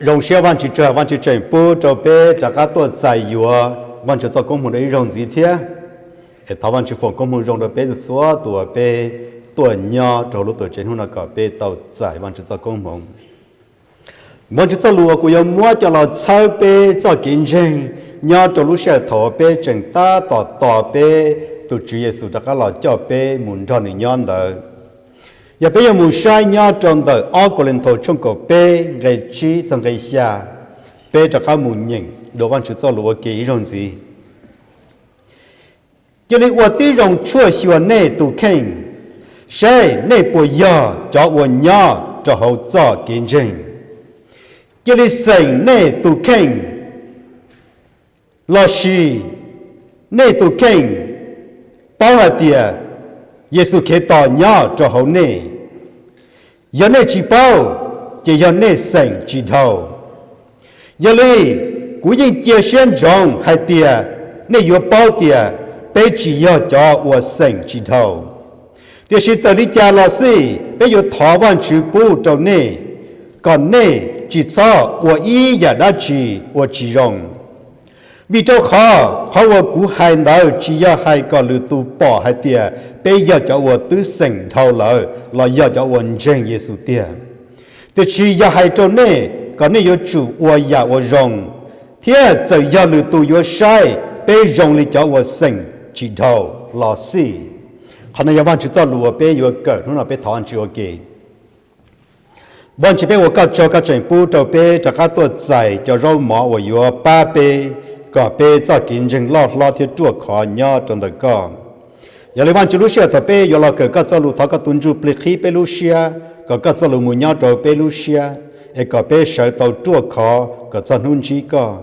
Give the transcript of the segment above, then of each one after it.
Zoo siab Vajtswv tsaug, Vajtswv tseem pub rau peb rov qab tuaj txais yuav Vajtswv txoj koob hmoov rau ib zaug ntxiv thiab. Es thov Vajtswv foom koob hmoov zoo rau peb txhua tus uas peb tuaj nyob rau hauv lub tuam tsev hnub no kom peb tau txais Vajtswv txoj koob hmoov. Vajtswv txoj lus uas kuv yuav muab coj los txhawb peb txoj kev ntseeg nyob rau lub sij hawm thaum peb tseem tab tom tos peb tus Tswv Yexus rov qab los coj peb mus nrog nws nyob ntawd, yog peb yuav mus saib nyob rau ntawm ob Kauleethaus tshooj kaum peb nqe tsib txog nqe xya, peb rov qab mus nyeem dua Vajtswv txoj lus ua ke ib zaug ntxiv. Cia li ua tib zoo tshuaj xyuas nej tus kheej, saib nej puas yog cov uas nyob rau hauv txoj kev ntseeg. Cia li xeem nej tus kheej, lossis nej tus kheej paub hais tias Yexus Khetos nyob rau hauv nej. Yog nej tsis paub, ces yog nej xeem tsis dhau. Yog li, kuv yeej cia siab ntsoov hais tias nej yuav paub tias peb tsis yog cov uas xeem tsis dhau. Tiam sis txawm li cas los xij, peb yuav thov Vajtswv pub rau nej, kom nej tsis txhob ua ib yam dab tsi uas tsis zoo. Vim rau qhov, qhov uas kuv hais ntawd tsis yog hais kom lwm tus pom hais tias peb yog cov uas twb xeem dhau lawm los yog cov uas ntseeg Yexus tiag, tiam sis yog hais rau nej kom nej yuav tsum ua yam uas zoo, thiab txawm yog lwm tus yuav saib peb zoo li cov uas xeem tsis dhau los xij. Qhov no yog Vajtswv txoj lus uas peb yuav kawm hnub no, peb thov Vajtswv ua ke. Vajtswv, peb ua koj tsaug koj tseem pub rau peb rov qab tuaj txais cov zaub mov uas yuav pab peb kom peb txoj kev ntseeg loj hlob thiab ruaj khov nyob rau ntawm koj. Yog li Vajtswv, lub sij hawm thaum peb yuav los kawm koj txoj lus, thov koj tus Ntsuj Plig qhib peb lub siab, kom koj txoj lus mus nyob rau peb lub siab, es kom peb sawv tau ruaj khov kom txog hnub ntsib koj.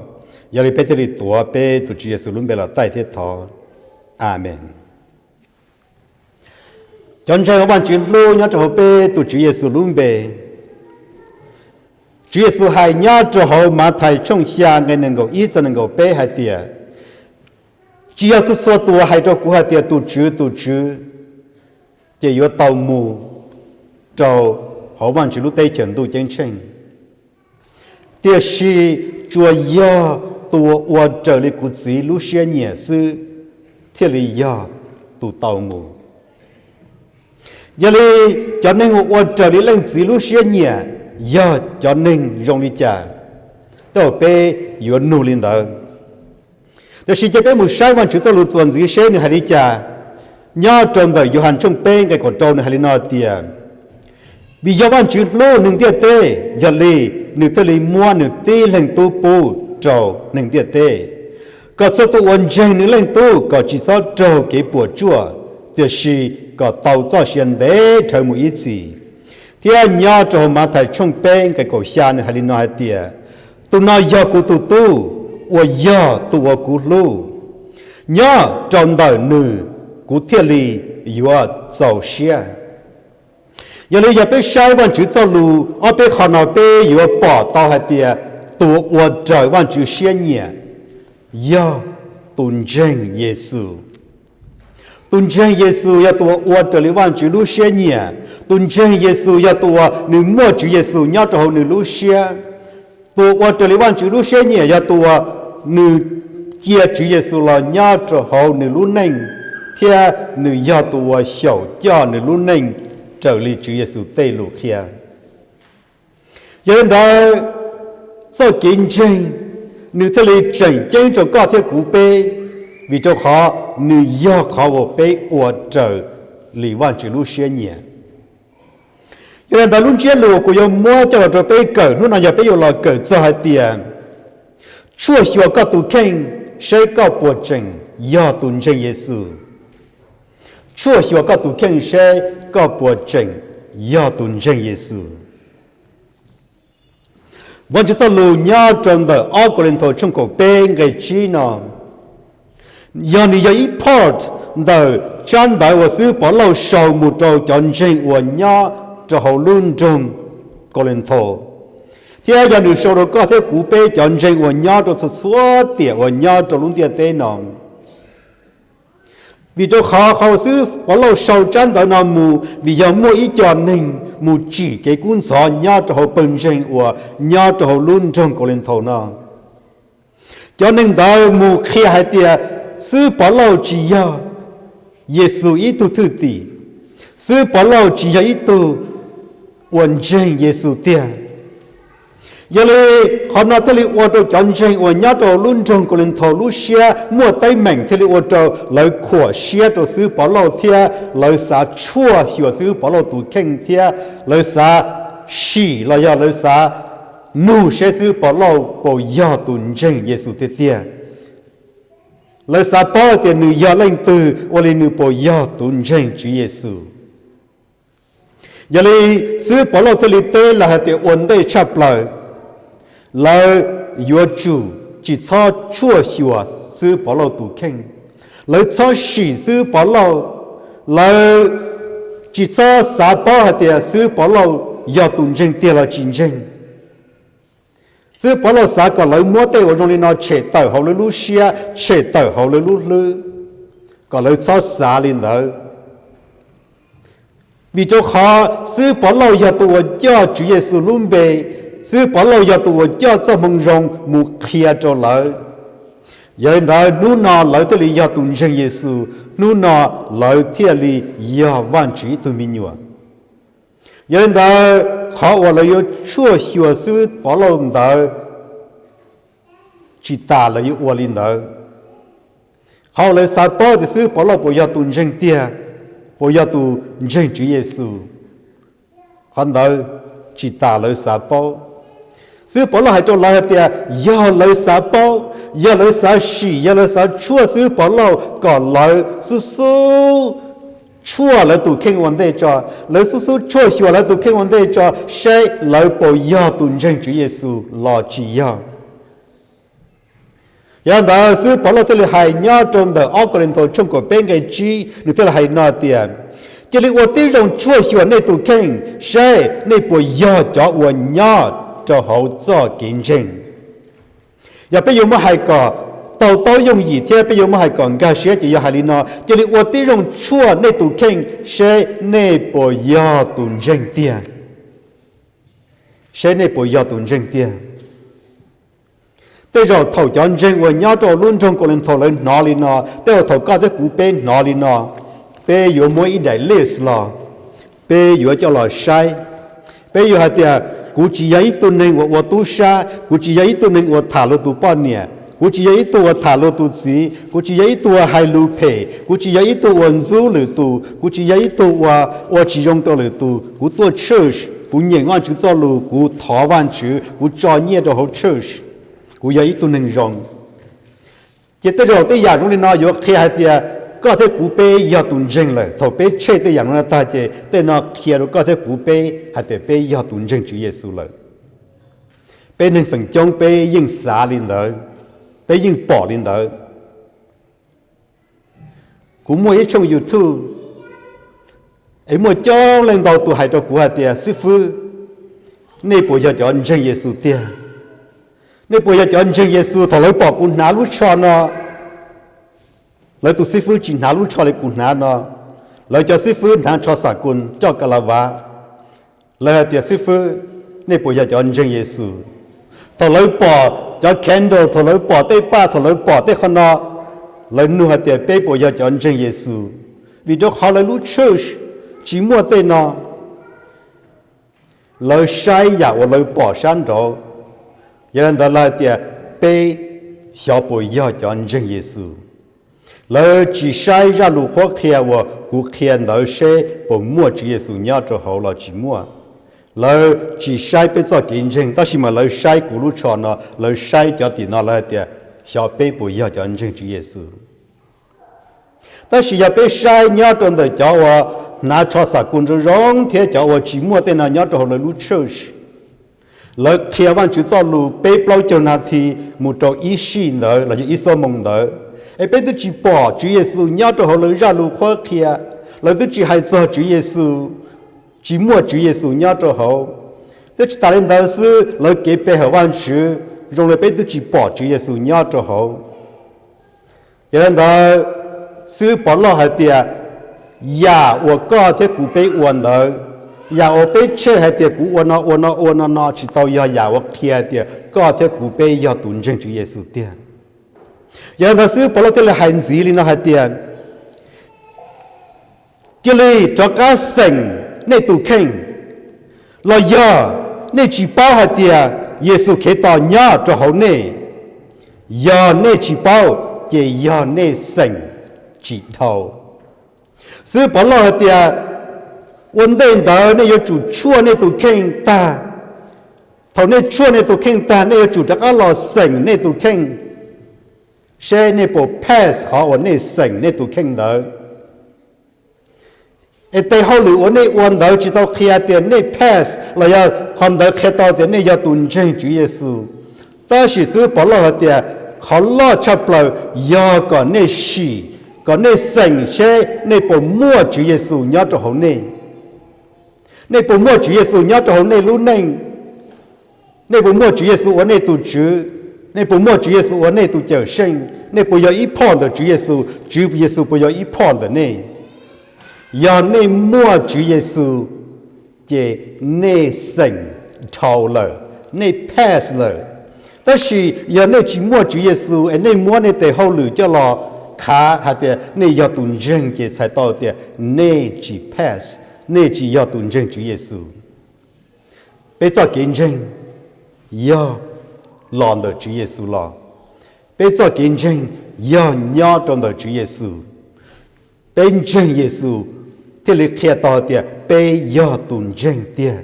Yog li peb thiaj li tuav peb tus Tswv Yexus lub npe los taij thiab thov. Amees. Cov ntseeg Vajtswv hlub nyob rau hauv peb tus Tswv Yexus lub npe, Tswv Yexus hais nyob rau hauv Mathais tshooj xya nqe nees nkaum ib txog nees nkaum peb hais tias, tsis yog txhua txhua tus hais rau kuv hais tias, tus Tswv, tus Tswv, ces yuav tau mus rau hauv Vajtswv lub teb chaws ntuj ceeb tsheej, tiam sis tsuas yog tus uas ua raws li kuv Txiv lub siab nyiam xwb thiaj li yog tus tau mus. Yog li, cov neeg uas ua raws li Leej Txiv lub siab nyiam yog cov neeg zoo li cas, tej zaum peb yuav nug li ntawd. Tab sis cia peb mus saib Vajtswv txoj lus txuas ntxiv seb nws hais li cas. Nyob rau ntawm Yauhas tshooj peb nqe kaum rau nws hais li no tias, vim yog Vajtswv hlub neeg ntiaj teb, yog li nws thiaj li muab nws tib leeg Tub pub rau neeg ntiaj teb, kom txhua tus uas ntseeg nws Leej Tub kom tsis txhob raug kev puas tsuaj, tiam sis kom tau txoj sia ntev dhawv mus ib txhis. Thiab nyob rau hauv Mathais tshooj peb nqe kaum xya nws hais li no hais tias, tus no yog kuv tus Tub, uas yog tus uas kuv hlub. Nyob rau ntawm nws kuv thiaj li yuav txaus siab. Yog li yog peb saib Vajtswv txoj lus ob peb qho no peb yuav pom tau hais tias tus ua raws Vajtswv siab nyiam yog tus ntseeg Yexus. Tus ntseeg Yexus yog tus uas ua raws li Vajtswv lub siab nyiam. Tus ntseeg Yexus yog tus uas nws muaj Tswv Yexus nyob rau hauv nws lub siab. Tus uas ua raws li Vajtswv lub siab nyiam yog tus uas nws cia Tswv Yexus los nyob rau hauv nws lub neej, thiab nws yog tus uas xyaum coj nws lub neej raws li Tswv Yexus tej lus qhia. Yog li ntawd, txoj kev ntseeg nws thiaj li tseem ceeb rau koj thiab kuv peb, vim rau qhov nws yog qhov uas peb ua raws li Vajtswv lub siab nyiam. Yog li ntawd, lub ntsiab lus kuv yuav muab coj los rau peb kawm hnub no yog peb yuav los kawm txog hais tias, tshuaj xyuas koj tus kheej saib koj puas tseem yog tus ntseeg Yexus. Tshuaj xyuas koj tus kheej saib koj puas tseem yog tus ntseeg Yexus. Vajtswv txoj lus nyob rau ntawm ob Kauleethaus tshooj kaum peb nqe tsib no, yog nws yog ib part ntawm tsab ntawv uas xib hwb Pov Lauj sau mus rau cov ntseeg uas nyob rau hauv lub nroog Kauleethaus, thiab yog nws sau rau koj thiab kuv peb cov ntseeg uas nyob rau txhua txhua tiam uas nyob rau lub ntiaj teb no. Vim rau qhov qhov xwb Pov Lauj sau tsab ntawv no mus vim yog muaj ib co neeg mus tsim kev kub ntxhov nyob rau hauv pawg ntseeg uas nyob rau hauv lub nroog Kaus Lis Nthaus no. Cov neeg ntawd mus qhia hais tias xwb Pov Lauj tsis yog Yexus ib tug thwj tim, xwb Pov Lauj tsis yog ib tug uas ntseeg Yexus tiag. Yog li qhov no thiaj li ua rau cov ntseeg uas nyob rau lub nroog Kaus Lis Nthaus lub siab muaj teeb meem, thiaj li ua rau lawv khuam siab rau xwb Pov Lauj thiab lawv xav tshuaj xyuas xwb Pov Lauj tus kheej thiab lawv xav sim los yog lawv xav nug seb xwb Pov Lauj puas yog tus ntseeg Yexus tiag tiag. Lawv xav paub tias nws yog leej twg ua li nws puas yog tus ntseeg Tswv Yexus. Yog li xwb Pov Lauj thiaj li teb lawv hais tias ua ntej tshaj plaws lawv yuav tsum tsis txhob tshuaj xyuas xwb Pov Lauj tus kheej, lawv txhob sim xwb Pov Lauj, lawv tsis txhob xav paub hais tias xwb Pov Lauj yog tus ntseeg tiag los tsis ntseeg. Xwb Pov Lauj xav kom lawv muab tej uas zoo li no tshem tawm hauv lawv lub siab, tshem tawm hauv lawv lub hlwb, kom lawv txhob xav li ntawd. Vim rau qhov xwb Pov Lauj yog tus uas coj Tswv Yexus lub npe, xwb Pov Lauj yog tus uas coj txoj moo zoo mus qhia rau lawv. Yog li ntawd hnub no lawv thiaj li yog tus ntseeg Yexus, hnub no lawv thiaj li yog Vajtswv ib tug me nyuam. Yog li ntawd qhov uas lawv yuav tshuaj xyuas xwb Pov Lauj ntawd tsis tas lawv yuav ua li ntawd. Qhov uas lawv xav paub tias xwb Pov Lauj puas yog tus ntseeg tiag, puas yog tus ntseeg Tswv Yexus, qhov ntawd tsis tas lawv xav paub. Xwb Pov Lauj hais rau lawv hais tias yog lawv xav paub, yog lawv xav sim, yog lawv xav tshuaj xwb Pov Lauj kom lawv xub xub tshuaj lawv tus kheej ua ntej tso, lawv xub xub tshuaj xyuas lawv tus kheej ua ntej tso seb lawv puas yog tus ntseeg Tswv Yexus los tsis yog. Yog li ntawd xwb Pov Lauj thiaj li hais nyob rau ntawm ob Kauleethaus tshooj kaum peb nqe tsib, nws thiaj li hais no tias, cia li ua tib zoo tshuaj xyuas nej tus kheej seb nej puas yog cov uas nyob rau hauv txoj kev ntseeg. Yog peb yuav muab hais kom tau taub yooj yim thiab peb yuav muab hais kom nkag siab ces yog hais li no, cia li ua tib zoo tshuaj nej tus kheej seb nej puas yog tus ntseeg tiag. Seb nej puas yog tus ntseeg tiag. Tej zaum thaum cov ntseeg uas nyob rau lub nroog Kauleethaus lawv hnov li no, tej zaum thaum koj thiab kuv peb hnov li no, peb yuav muab ib daim list los, peb yuav coj los saib. Peb yuav hais tias, kuv tsis yog ib tug neeg uas ua tub sab, kuv tsis yog ib tug neeg uas tham luag tus poj niam, kuv tsis yog ib tug uas tham luag tus txiv, kuv tsis yog ib tug uas hais lus phem, kuv tsis yog ib tug uas ntxub lwm tus, kuv tsis yog ib tug uas ua tsis zoo rau lwm tus, kuv tuaj church, kuv nyeem Vajtswv txoj lus, kuv thov Vajtswv, kuv tso nyiaj rau hauv church, kuv yog ib tug neeg zoo. Ces tej zaum tej yam zoo li no yuav qhia hais tias koj thiab kuv peb yog tus ntseeg lawm. Thaum peb tshem tej yam no tag ces tej no qhia rau koj thiab kuv peb hais tias peb yog tus ntseeg Tswv Yexus lawm. Peb neeg feem coob peb yeej xav li ntawd, peb yeej pom li ntawd. Kuv muaj ib tshooj YouTube, es muaj coob leej ntau tus hais rau kuv hais tias, xib fwb, nej puas yog cov ntseeg Yexus tiag? Nej puas yog cov ntseeg Yexus? Thaum lawv pom kuv hnav lub tsho no, lawv tus xib fwb tsis hnav lub tsho li kuv hnav no, lawv cov xib fwb hnav tsho xam kus coj ka la vas. Lawv hais tias, xib fwb, nej puas yog cov ntseeg Yexus? Thaum lawv pom cov candle, thaum lawv pom tej paj, thaum lawv pom tej qhov no, lawv nug hais tias peb puas yog cov ntseeg Yexus? Vim rau qhov lawv lub church tsis muaj tej no. Lawv saib yam uas lawv pom sab nraud. Yog li ntawd lawv hais tias peb xyov puas yog cov ntseeg Yexus. Lawv tsis saib zaj lus qhuab qhia uas kuv qhia ntawd seb puas muaj Tswv Yexus nyob rau hauv los tsis muaj. Lawv tsis saib peb txoj kev ntseeg, tab sis mas lawv saib kuv lub tsho no, lawv saib cov tim no, lawv hais tias xyov peb puas yog cov ntseeg Tswv Yexus. Tab sis yog peb saib nyob rau ntawm cov uas hnav tsho xam kus zoo zoo thiab cov uas tsis muaj tej no nyob rau hauv lawv lub church, lawv qhia Vajtswv txoj lus peb plaub caug nas this mus rau ib sij ntawd los yog ib xuab moos ntawd, es peb twb tsis pom Tswv Yexus nyob rau hauv lawv zaj lus qhuab qhia, lawv twb tsis hais txog Tswv Yexus, tsis muaj Tswv Yexus nyob rau hauv. Twb tsis tas li ntawd xwb, lawv kev pe hawm Vajtswv zoo li peb twb tsis pom Tswv Yexus nyob rau hauv. Yog li ntawd, Xib hwb Pov Lauj hais tias, yam uas koj thiab kuv peb ua ntawd, yam uas peb tshem hais tias kuv ua no ua no ua no no tsis tau yog yam uas qhia tias koj thiab kuv peb yog tus ntseeg Tswv Yexus tiag. Yog li ntawd xib hwb Pov Lauj thiaj li hais ntxiv li no hais tias, cia li rov qab xeem nej tus kheej, los yog nej tsis paub hais tias Yexus Khetos nyob rau hauv nej? Yog nej tsis paub, ces yog nej xeem tsis dhau. Xib hwb Pov Lauj hais tias, ua ntej ntawd nej yuav tsum tshuaj nej tus kheej tag. Thaum nej tshuaj nej tus kheej tag, nej yuav tsum rov qab los xeem nej tus kheej, seb nej puas pass qhov uas nej xeem nej tus kheej ntawd. Es tes hauj lwm uas nej ua ntawd tsis tau qhia tias nej pass los yog qhov ntawd qhia tau tias nej yog tus ntseeg Tswv Yexus. Tab sis xib hwb Pov Lauj hais tias, qhov loj tshaj plaws yog kom nej sim, kom nej xeem seb nej puas muaj Tswv Yexus nyob rau hauv nej. Nej puas muaj Tswv Yexus nyob rau hauv nej lub neej? Nej puas muaj Tswv Yexus ua nej tus Tswv? Nej puas muaj Tswv Yexus ua nej tus Cawmseej? Nej puas yog ib phoj ntawm Tswv Yexus? Tswv Yexus puas yog ib phoj ntawm nej? Yog nej muaj Tswv Yexus, ces nej xeem dhau lawm, nej pass lawm. Tab sis yog nej tsis muaj Tswv Yexus es nej muab nej tes hauj lwm coj los khav hais tias nej yog tus ntseeg, ces txhais tau tias nej tsis pass, nej tsis yog tus ntseeg Tswv Yexus. Peb txoj kev ntseeg yog los ntawm Tswv Yexus los. Peb txoj kev ntseeg yog nyob rau ntawm Tswv Yexus. Peb ntseeg Yexus thiaj li qhia tau tias peb yog tus ntseeg tiag.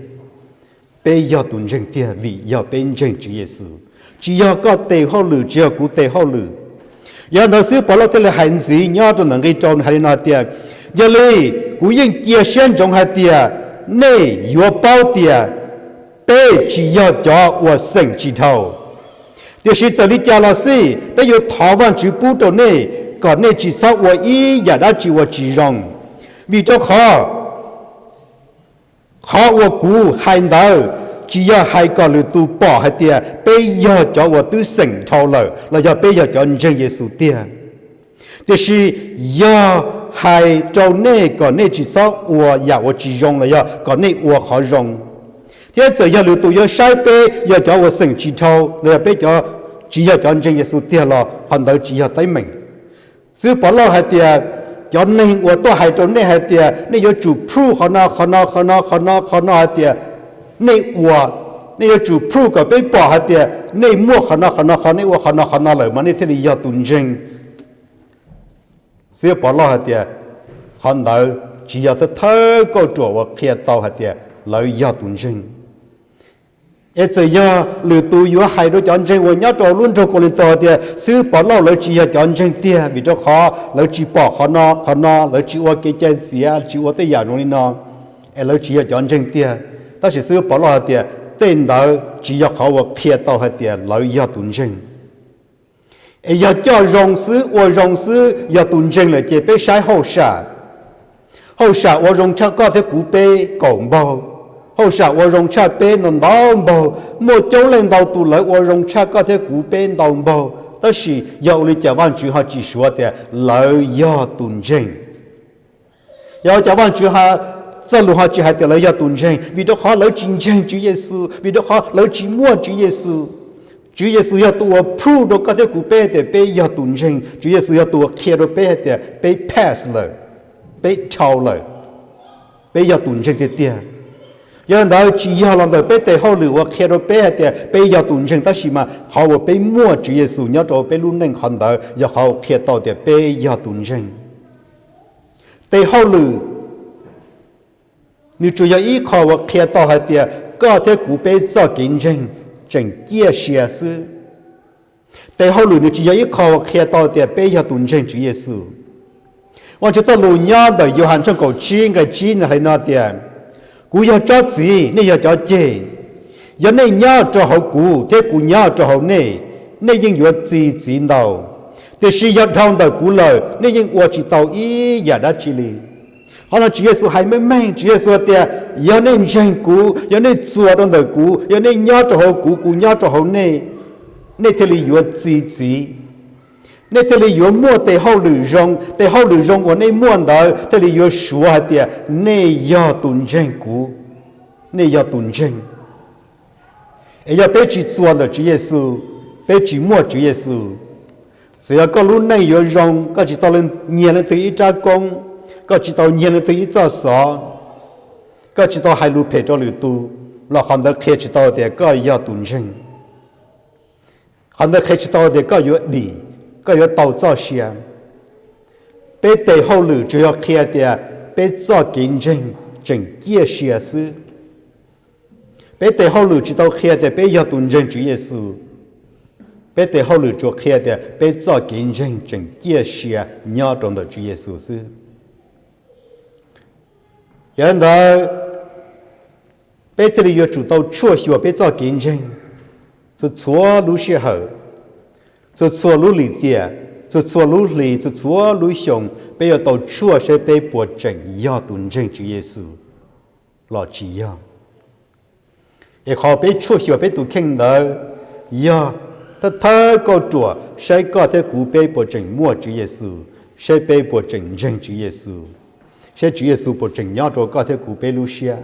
Peb yog tus ntseeg tiag vim yog peb ntseeg Tswv Yexus, tsis yog koj tes hauj lwm, tsis yog kuv tes hauj lwm. Yog ntawd xib hwb Pov Lauj thiaj li hais ntxiv nyob rau ntawm nqe rau hais li no tias, yog li kuv yeej cia siab ntsoov hais tias nej yuav paub tias peb tsis yog cov uas xeem tsis dhau. Tiam sis txawm li cas los xij, peb yuav thov Vajtswv pub rau nej kom nej tsis txhob ua ib yam dab tsi uas tsis zoo, vim rau qhov qhov uas kuv hais ntawd tsis yog hais kom lwm tus pom hais tias peb yog cov uas twb xeem dhau lawm los yog peb yog cov ntseeg Yexus tiag. Tiam sis yog hais rau nej kom nej tsis txhob ua yam uas tsis zoo los yog kom nej ua qhov zoo. Thiab txawm yog lwm tus yuav saib peb yog cov uas xeem tsis dhau los yog peb cov tsis yog cov ntseeg Yexus tiag los qhov ntawd tsis yog teeb meem. Xib hwb Pov Lauj hais tias, cov neeg uas tuaj hais rau nej hais tias nej yuav tsum prove qhov no qhov no qhov no qhov no qhov no hais tias nej ua, nej yuav tsum prove kom peb pom hais tias nej muaj qhov no qhov no qhov, nej ua qhov no qhov no lawm mas nej thiaj li yog tus ntseeg. Xib hwb Pov Lauj hais tias, qhov ntawd tsis yog thawj thawj kauj ruam uas qhia tau hais tias lawv yog tus ntseeg. Es txawm yog lwm tus yuav hais rau cov ntseeg uas nyob rau lub nroog Kaus Lis Ntaus tias xib hwb Pov Lauj lawv tsis yog cov ntseeg tiag vim rau qhov lawv tsis pom qhov no qhov no, lawv tsis ua kev cai txiav, tsis ua tej yam zoo li no, es lawv tsis yog cov ntseeg tiag. Tab sis xib hwb Pov Lauj hais tias tej ntawd tsis yog qhov uas qhia tau hais tias lawv yog tus ntseeg. Es yog coj zoo xwb, ua zoo xwb, yog tus ntseeg lawm ces peb saib hauj sam. Hauj sam ua zoo tshaj koj thiab kuv peb kaum npaug. Hauj sam ua zoo tshaj peb ntau ntau npaug. Muaj coob leej ntau tus lawv ua zoo tshaj koj thiab kuv peb ntau npaug. Tab sis yog ua li cas Vajtswv ho tsis suav tias lawv yog tus ntseeg? Yog ua cas Vajtswv txoj lus ho tsis hais tias lawv yog tus ntseeg? Vim rau qhov lawv tsis ntseeg Tswv Yexus, vim rau qhov lawv tsis muaj Tswv Yexus. Tswv Yexus yog tus uas prove rau koj thiab kuv peb tias peb yog tus ntseeg. Tswv Yexus yog tus uas qhia rau peb hais tias peb pass lawm, peb dhau lawm, peb yog tus ntseeg tiag tiag. Yog li ntawd tsis yog los ntawm peb tes hauj lwm uas qhia rau peb hais tias peb yog tus ntseeg, tab sis mas qhov uas peb muaj Tswv Yexus nyob rau peb lub neej, qhov ntawd yog qhov uas qhia tau tias peb yog tus ntseeg. Tes hauj lwm nws tsuas yog ib qho uas qhia tau hais tias koj thiab kuv peb txoj kev ntseeg tseem ciaj sia xwb. Tes hauj lwm nws tsis yog ib qho uas qhia tau tias peb yog tus ntseeg Tswv Yexus. Vajtswv txoj lus nyob ntawm Yauhas tshooj kaum tsib nqe tsib nws hais li no tias, kuv yog tsob txiv, nej yog cov ceg. Yog nej nyob rau hauv kuv thiab kuv nyob rau hauv nej, nej yeej yuav txi txiv ntau. Tiam sis yog dhau ntawm kuv lawm, nej yeej ua tsis tau ib yam dab tsi li. Qhov no Tswv Yexus hais meej meej, Tswv Yexus tias, yog nej ntseeg kuv, yog nej txuas rau ntawm kuv, yog nej nyob rau hauv kuv, kuv nyob rau hauv nej, nej thiaj li yuav txi txiv. Nej thiaj li yuav muaj tes hauj lwm zoo, tes hauj lwm zoo uas nej muaj ntawd thiaj li yuav suav hais tias nej yog tus ntseeg kuv, nej yog tus ntseeg. Es yog peb tsis txuas ntawm Tswv Yexus, peb tsis muaj Tswv Yexus, txawm yog koj lub neej yuav zoo, koj tsis tau nyiag leej twg ib rab koob, koj tsis tau nyiag leej twg ib txoj xov, koj tsis tau hais lus phem rau lwm tus, los qhov ntawd qhia tsis tau tias koj yog tus ntseeg. Qhov ntawd qhia tsis tau tias koj yuav dim, koj yuav tau txoj sia. Peb tes hauj lwm tsuas yog qhia tias peb txoj kev ntseeg tseem ciaj sia xwb. Peb tes hauj lwm tsis tau qhia tias peb yog tus ntseeg Tswv Yexus. Peb tes hauj lwm tsuas qhia tias peb txoj kev ntseeg tseem ciaj sia nyob rau ntawm Tswv Yexus xwb. Yog li ntawd, peb thiaj li yuav tsum tau tshuaj xyuas peb txoj kev ntseeg txhua txhua lub sij hawm, txhua txhua lub lim tiam, txhua txhua lub hlis, txhua txhua lub xyoo, peb yuav tau tshuaj saib peb puas tseem yog tus ntseeg Tswv Yexus los tsis yog. Es qhov peb tshuaj xyuas peb tus kheej ntawd yog thawj thawj kauj ruam saib koj thiab kuv peb puas tseem muaj Tswv Yexus, saib peb puas tseem ntseeg Tswv Yexus, saib Tswv Yexus puas tseem nyob rau koj thiab kuv peb lub siab.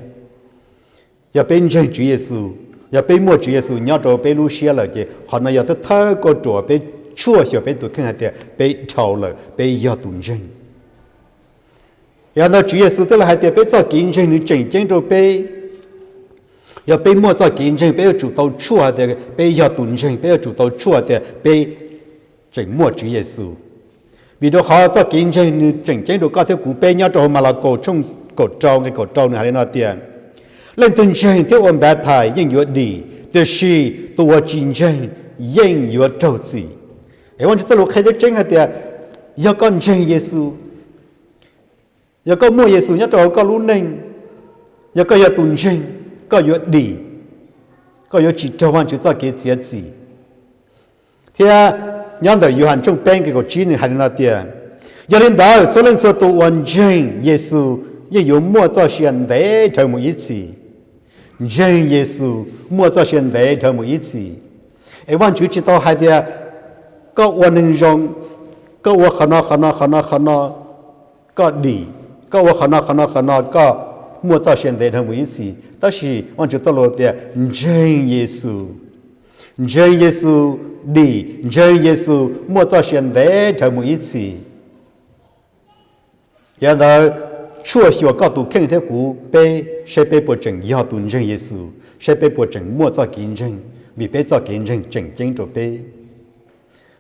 Yog peb ntseeg Tswv Yexus, yog peb muaj Tswv Yexus nyob rau peb lub siab lawm ces qhov no yog thawj thawj kauj ruam peb tshuaj xyuas peb tus kheej hais tias peb dhau lawm, peb yog tus ntseeg. Yog ntawd Tswv Yexus thiaj li hais tias peb txoj kev ntseeg nws tseem ceeb rau peb. Yog peb muaj txoj kev ntseeg peb yuav tsum tau tshuaj hais tias peb yog tus ntseeg, peb yuav tsum tau tshuaj tias peb tseem muaj Tswv Yexus. Vim rau qhov txoj kev ntseeg nws tseem ceeb rau koj thiab kuv peb nyob rau hauv Malakaus tshooj kaum rau nqe kaum rau nws hais li no tias, leej twg ntseeg thiab ua npav thais yeej yuav dim, tiam sis tus uas tsis ntseeg yeej yuav raug txim. Es Vajtswv txoj lus qhia tseeb tseeb hais tias yog koj ntseeg Yexus, yog koj muaj Yexus nyob rau hauv koj lub neej, yog koj yog tus ntseeg, koj yuav dim, koj yuav tsis raug Vajtswv txoj kev txiav txim. Thiab nyob ntawm Yauhas tshooj peb nqe kaum tsib nws hais li no tias, yog li ntawd txhua leej txhua tus uas ntseeg Yexus yeej yuav muaj txoj sia ntev dhawv mus ib txhis. Ntseeg Yexus muaj txoj sia ntev dhawv mus ib txhis. Es Vajtswv tsis tau hais tias koj ua neeg zoo, koj ua qhov no qhov no qhov no qhov no, koj dim, koj ua qhov no qhov no qhov no koj muaj txoj sia ntev dhawv mus ib txhis. Tab sis Vajtswv txoj lus tias ntseeg Yexus, ntseeg Yexus dim, ntseeg Yexus muaj txoj sia ntev dhawv mus ib txhis. Yog li ntawd, tshuaj xyuas koj tus kheej thiab kuv peb saib peb puas tseem yog tus ntseeg Yexus, saib peb puas tseem muaj txoj kev ntseeg, vim peb txoj kev ntseeg tseem ceeb rau peb.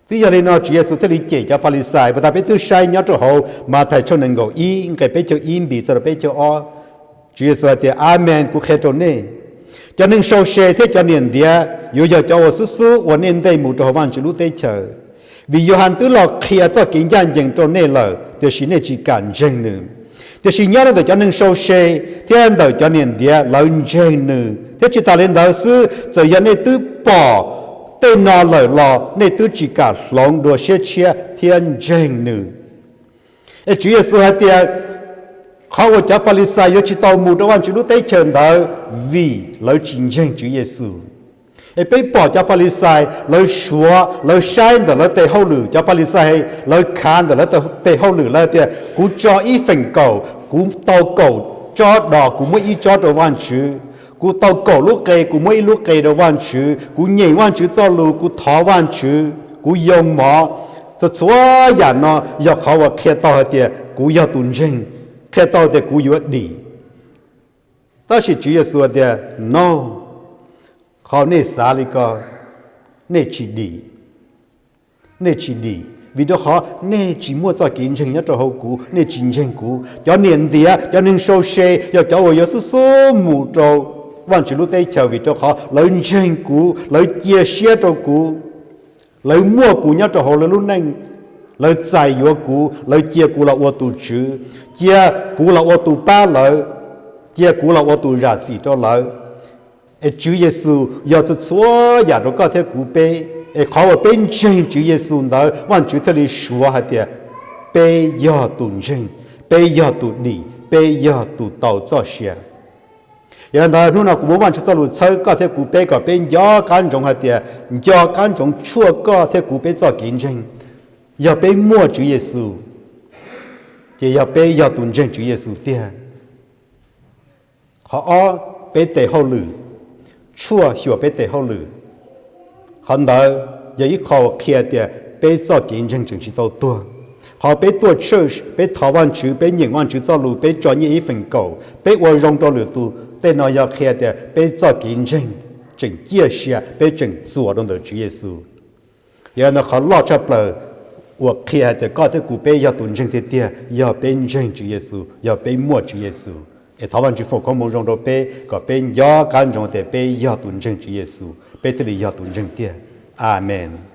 Twb yog li no Tswv Yexus thiaj li cem cov Falixais, puas tas peb twb saib nyob rau hauv Mathais tshooj nees nkaum ib nqe peb caug ib npis txog rau peb caug ob. Tswv Yexus hais tias, Amees, kuv qhia rau nej, cov neeg sau se thiab cov niam ntiav yuav yog cov uas xub xub ua nej ntej mus rau hauv Vajtswv lub teb chaws. Vim Yauhas twb los qhia txoj kev ncaj ncees rau nej lawm, tiam sis nej tsis kam ntseeg nws. Tiam sis nyob rau ntawm cov neeg sau se thiab ntawm cov niam ntiav, lawv ntseeg nws, thiab tsis tas li ntawd xwb, txawm yog nej twb pom tej no lawm los nej twb tsis kam hloov dua siab tshiab thiab ntseeg nws. Es Tswv Yexus hais tias, qhov uas cov Falixais yuav tsis tau mus rau Vajtswv lub teb chaws ntawd vim lawv tsis ntseeg Tswv Yexus. Es peb pom cov Falixais lawv suav, lawv saib ntawm lawv tes hauj lwm, cov Falixais lawv khav ntawm lawv tes hauj lwm, lawv tias, kuv tso ib feem kaum, kuv tau kaum tsob dos, kuv muab ib tsob rau Vajtswv. Kuv tau kaum lub qe, kuv muab ib lub qe rau Vajtswv. Kuv nyeem Vajtswv txoj lus, kuv thov Vajtswv, kuv yoo mov. Txhua txhua yam no yog qhov uas qhia tau hais tias kuv yog tus ntseeg, qhia tau tias kuv yuav dim. Tab sis Tswv Yexus tias, no, qhov nej xav li ko, nej tsis dim. Nej tsis dim vim rau qhov nej tsis muaj txoj kev ntseeg nyob rau hauv kuv, nej tsis ntseeg kuv. Cov niam ntiav, cov neeg sau se yog cov uas yuav xub xub mus rau Vajtswv lub teb chaws vim rau qhov lawv ntseeg kuv, lawv cia siab rau kuv, lawv muaj kuv nyob rau hauv lawv lub neej, lawv txais yuav kuv, lawv cia kuv los ua tus tswv, cia kuv los ua tus pab lawv, cia kuv los ua tus zam txim rau lawv. Es Tswv Yexus yog txhua txhua yam rau koj thiab kuv peb. Es qhov uas peb ntseeg Tswv Yexus ntawd Vajtswv thiaj li suav hais tias peb yog tus ntseeg, peb yog tus dim, peb yog tus tau txoj sia. Yog li ntawd hnub no kuv muab Vajtswv txoj lus txhawb koj thiab kuv peb kom peb nco qab ntsoov hais tias, nco qab ntsoov tshuaj koj thiab kuv peb txoj kev ntseeg. Yog peb muaj Tswv Yexus, ces yog peb yog tus ntseeg Tswv Yexus tiag. Qhov ob, peb tes hauj lwm, tshuaj xyuas peb tes hauj lwm. Qhov ntawd yog ib qho uas qhia tias peb txoj kev ntseeg tseem tsis tau tuag. Qhov peb tuaj church, peb thov Vajtswv, peb nyeem Vajtswv txoj lus, peb tso nyiaj ib feem kaum, peb ua zoo rau lwm tus, tej no yog qhia tias peb txoj kev ntseeg tseem ciaj sia, peb tseem txuas rau ntawm Tswv Yexus. Yog li ntawd qhov loj tshaj plaws uas qhia hais tias koj thiab kuv peb yog tus ntseeg tiag tiag yog peb ntseeg Tswv Yexus, yog peb muaj Tswv Yexus. Es thov Vajtswv foom koob hmoov zoo rau peb kom peb nco qab ntsoov tias peb yog tus ntseeg Tswv Yexus, peb thiaj li yog tus ntseeg tiag. Amees.